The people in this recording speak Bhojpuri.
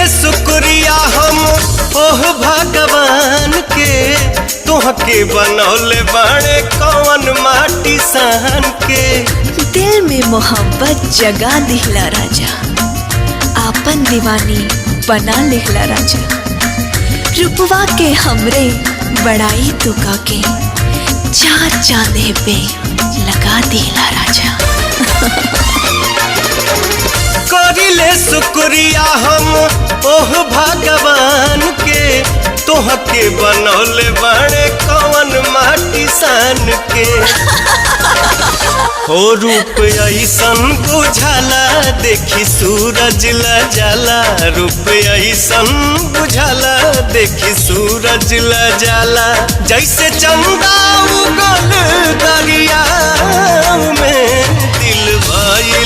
शुक्रिया हम ओह भगवान के, तोहके बनौले बाड़े कौन माटी सान के। दिल में मोहब्बत जगा दिहला राजा, आपन दीवानी बना लिहला राजा। रुपवा के हमरे बड़ाई तो के चार चांदे पे लगा दिहला राजा। करिले शुक्रिया हम ओह भगवान के, तोहके बनौले बाड़े कौन माटी सान के। हो रूप ऐसन बुझाला देखी सूरज जाला, रूप ऐसन बुझाला देखी सूरज जाला, जैसे चंदा उगल दरिया में। दिल भइल